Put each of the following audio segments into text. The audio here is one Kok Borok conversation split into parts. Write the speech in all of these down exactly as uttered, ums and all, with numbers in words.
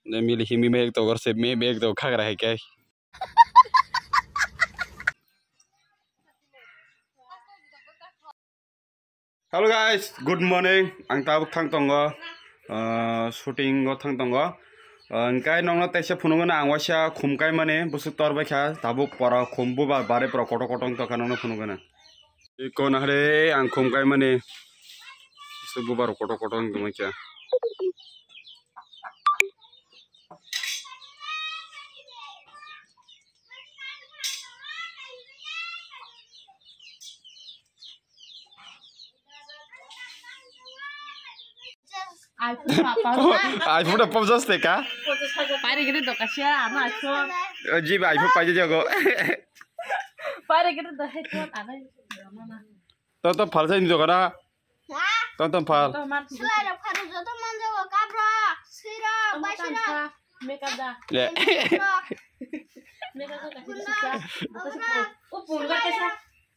Mili himi mek to gorse me mek to khagra hai kai. Hello guys, good morning. Ang tabuk thang tongo, ah, shooting o thang tongo. Ah, hingkai nongno teisa phunukgwna ang waisa khum kaimani bwswk tor baikha, tabuk pora khum bubar bare pora kotor kotor wngtokha nongno phunukgwna. Iko nahre ang khum kaimani bwswk bubar kotor kotor wngtongkha. iPhone papa. iPhone da pop jaste ka? Pare gede do kasia, ano iPhone. Eh, ji ba iPhone paje jago. Pare gede do headphone, ano. To to phal sai ni dogana. Ha? To to phal. To man. Slai rok pharo joto manjago, kabrok, sirok, baisirok. Makeup da. Le. Kabrok. Makeup da kasi sisa. Kabrok. O pun ga kesa.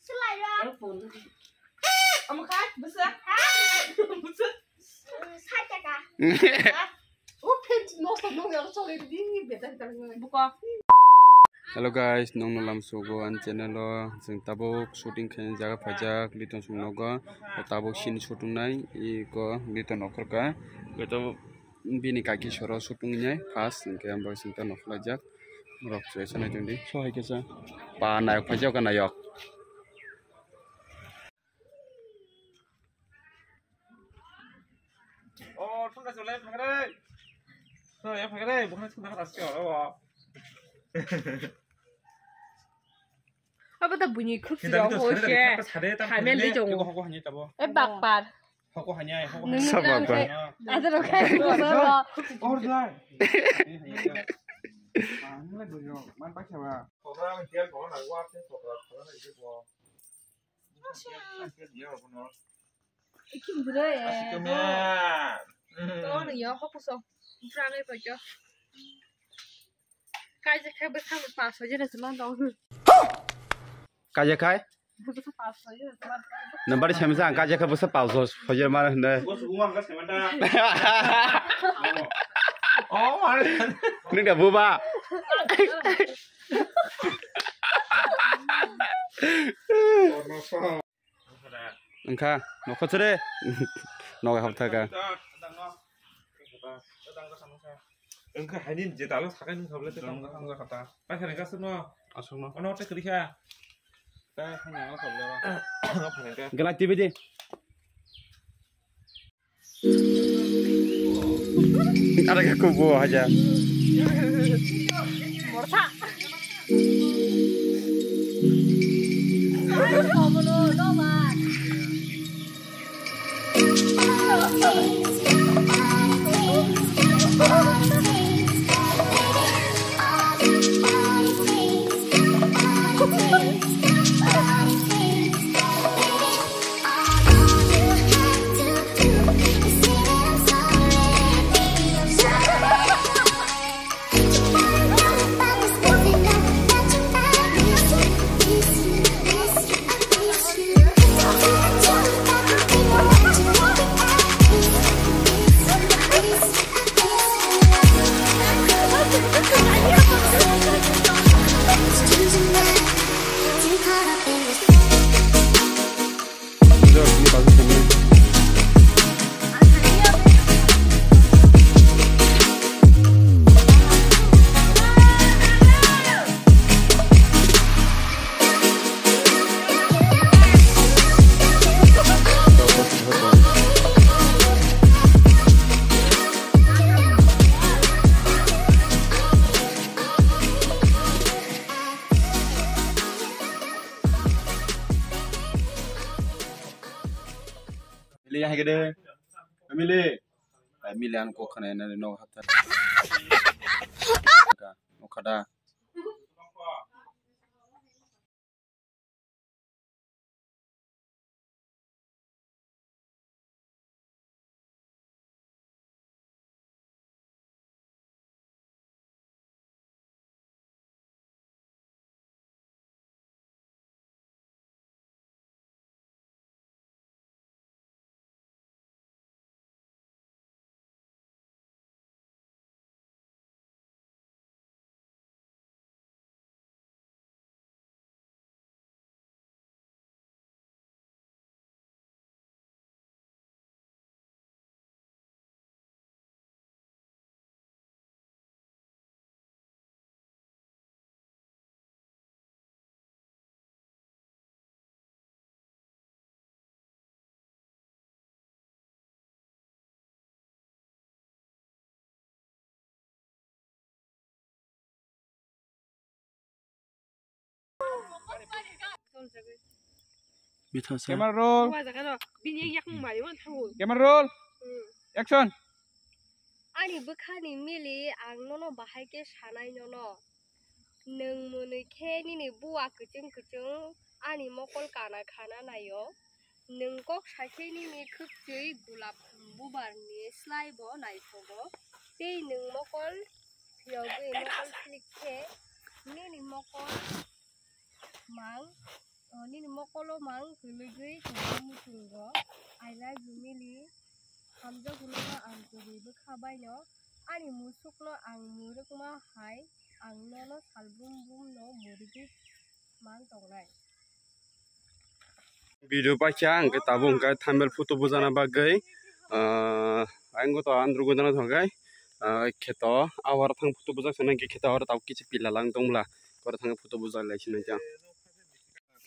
Slai rok. O pun. Omo kha, bwsa. Ha? Bwsa. Sat taka. Ha? Hello guys, nongno lamsogo ani channel o, chwng tabuk shooting khaina jaga phaijak Liton song nogo, tabuk scene shooting nai iko Liton okhorka, iko bini kaki soro shooting nai first, hingke ang bai chwng tano khlaijak, rok chwesa nai tongdi, so hai khe sa pa nayok phaijak ka nayok. Oh, thangka chole phagre. So, ya phagre, bukan thangka aske oro. Abo ta buini khuk sida ho se. Hamel de jongo. Hoko hanya tabo. E bakpar. Hoko hanya, hoko hanya. Sa bakpar. Ada lo kai ko so. Or jai. Ang le bujo, man pa khawa. Program dia ko na wa te program ko na ide ko. Kim bwrwi, eh, Asik kemya. To nang yo hok kuso. Bwrang ai paikyo. Kaijak khe bwsang paso jera se man dong. Kaijak khai? Bwsang paso jera se man dong. Nang bari samisa ang kaijak khe bwsang paso jera man hwnwi. Bos umar ka semanta. Oh, man. Nini da buba. Wngkha, nokho chwre. Nogo hapthaka. Wngkha haini je dalo sakai nung khablai tong. Paithar ni kasuk no. Asuk no. Ono te kwrwi kha. Tei haini ano khablai. Gana T V di. Ada ke kubu aja. Family hai gede. Family. Family an kok khana nani no hapta. No khada. Bitha sa. Camera roll. Wa jaga no. Bini yak yak mai wan thawo. Camera roll. Hmm. Action. Ani bwkhani mili ang nono bahai khe sanai nono. Nwng mwnwi khe nini buwa kwchwng kwchwng ani mokol kana khana naio. Nwng kok saikhe nini khwkchwi gulab bubarni slai bo naithogo. Tei nwng mokol phiyogwi mokol philik khe nini mokol mang, o, nini mokolo mang kwlwgwi tongma muchungo. I love you, Mili. Hamjakgo nono ang kwrwi bwkha baino. Ani musukno ang mwrwkma hai, ang nono salbrum brumno mwrwgwi man tongnai. Video paikha hwnkhe tabuk hwnkhe thumbnail photo bujana bagwi, ah, ang to andro gojana thangkhe, ah, kheto awar thang photo bujak sana hwnkhe kheto awar tabuk kisa pila lang tongla kore thang photo bujak lai sinai ta.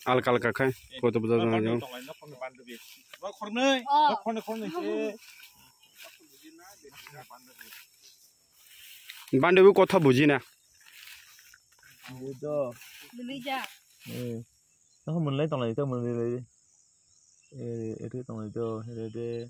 Alka alka khai photo bujak jana jang. Bandewi kotha bujina. Ito. Beli ja. Eh. Nang mwnlai tonglai to mwnlai lai. Eh, ito tonglai to, ito de.